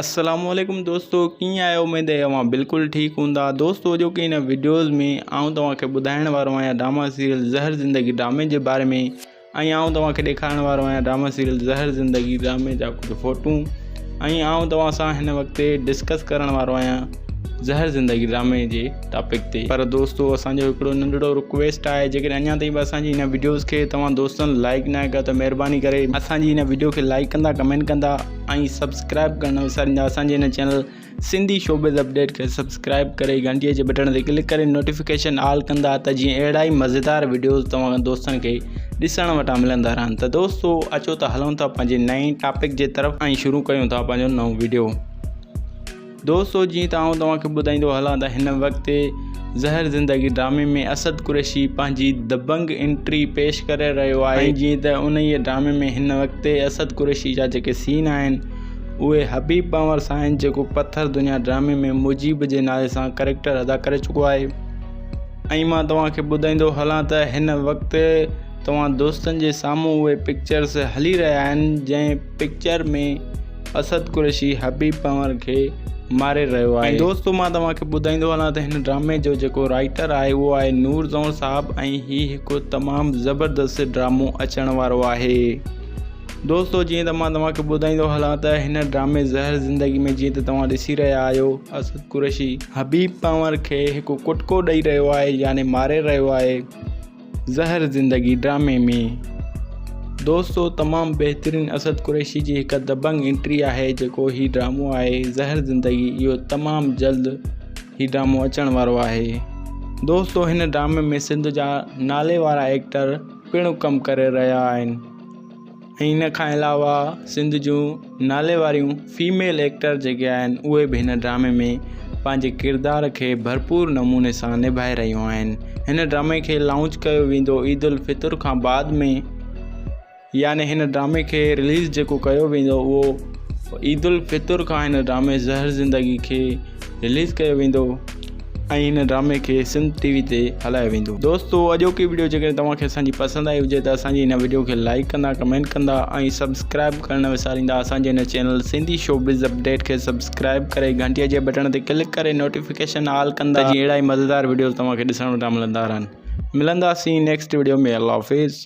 السلام عليڪم دوستو ڪيئن آهيو اميد آهي اوهان بلڪل ٺيڪ هوندا دوستو اڄوڪي هن وڊيوز ۾ آئون توهان کي ٻڌائڻ وارو آهيان ڊراما سيريل زهر زندگي ڊرامي جي باري ۾ ۽ آئون توهان کي ڏيکارڻ وارو آهيان ڊراما سيريل زهر زندگي ڊرامي جا ڪجهه فوٽو ۽ آئون توهان سان هن وقت ڊسڪس ڪرڻ وارو آهيان زهر زندگي ڊرامي جي ٽاپڪ تي پر دوستو اسان جو هڪڙو ننڍڙو رڪويسٽ آهي جيڪڏهن اڃا تائين به اسان جي هن وڊيوز کي توهان دوستن لائڪ ناهي ڪيو ته مهرباني ڪري اسان جي هن وڊيو کي لائڪ ڪندا ڪمينٽ ڪندا ۽ سبسڪرائب ڪرڻ نه وساريندا اسان جي هن چينل سنڌي شوبز اپڊيٽ کي سبسڪرائب ڪري گهنٽي جي بٽڻ تي ڪلڪ ڪري نوٽيفڪيشن آل ڪندا ته جيئن اهڙا ئي مزيدار وڊيوز توهان دوستن کي ڏسڻ وٽان ملندا رهن ته دوستو اچو ته هلون ٿا پنهنجي نئين ٽاپڪ جي طرف ۽ شروع ڪيون ٿا پنهنجو نئون وڊيو. دوستو جيئن ته آئون توهان کي ٻڌائيندو هلان ته هن وقت زهر زندگي ڊرامي ۾ اسد قريشي پنهنجي دبنگ انٽري پيش ڪري رهيو آهي ۽ جيئن ته انهيء ڊرامي ۾ هن وقت اسد قريشي جا جيڪي سين آهن اهي حبيب پنهور سان آهن جيڪو پٿر دنيا ڊرامي ۾ مجيب جي نالي سان ڪريڪٽر ادا ڪري چڪو آهي ۽ مان توهان کي ٻڌائيندو هلان ته هن وقت توهان دوستن جي سامهون اهي پڪچرز هلي رهيا آهن جنهن پڪچر ۾ اسد قريشي حبيب پنهور کي ماري رهيو آهي. ۽ دوستو مان توهان کي ٻڌائيندو هلان ته هن ڊرامي جو جيڪو رائيٽر آهي اهو آهي نور زئور صاحب ۽ هي هڪ تمام زبردست ڊرامو اچڻ وارو آهي. دوستو جيئن ته مان توهان کي ٻڌائيندو هلان ته هن ڊرامي زهر زندگي ۾ جيئن ته توهان ڏسي رهيا آهيو اسد قريشي حبيب پنهور کي هڪ ڪٽڪو ڏئي رهيو آهي يعني ماري رهيو آهي. زهر زندگي ڊرامي ۾ دوستو تمام بهترين اسد قريشي جي هڪ دبنگ انٽري آهي جيڪو هي ڊرامو آهي زهر زندگي اهو تمام جلد هي ڊرامو اچڻ وارو آهي دوستو هن ڊرامي ۾ سنڌ جا نالي وارا ايڪٽر پڻ ڪم ڪري رهيا آهن ۽ ان کان علاوه سنڌ جون نالي واريون فيميل ايڪٽر جيڪي آهن اهي به هن ڊرامي ۾ پنهنجي ڪردار کي ڀرپور نموني سان نڀائي رهيون آهن هن ڊرامي کي لانچ ڪيو ويندو عيد الفطر کان بعد ۾ يعني هن ڊرامي کي رليز جيڪو ڪيو ويندو اهو عيد الفطر کان هن ڊرامي زهر زندگي کي رليز ڪيو ويندو ۽ هن ڊرامي کي سنڌ ٽي وي تي هلايو ويندو. دوستو اڄوڪي وڊيو جيڪڏهن توهان کي اسان جي پسند آئي هجي ته اسان جي هن وڊيو کي لائيڪ ڪندا ڪمينٽ ڪندا ۽ سبسڪرائب ڪرڻ نه وساريندا اسان جي هن چينل سنڌي شوبز اپڊيٽ کي سبسڪرائب ڪري گهنٽي جي بٽڻ تي ڪلڪ ڪري نوٽيفڪيشن آل ڪندا جيئن اهڙا ئي مزيدار وڊيوز توهان کي ڏسڻ وٽان ملندا رهن ملنداسين نيڪسٽ وڊيو ۾ الله حافظ.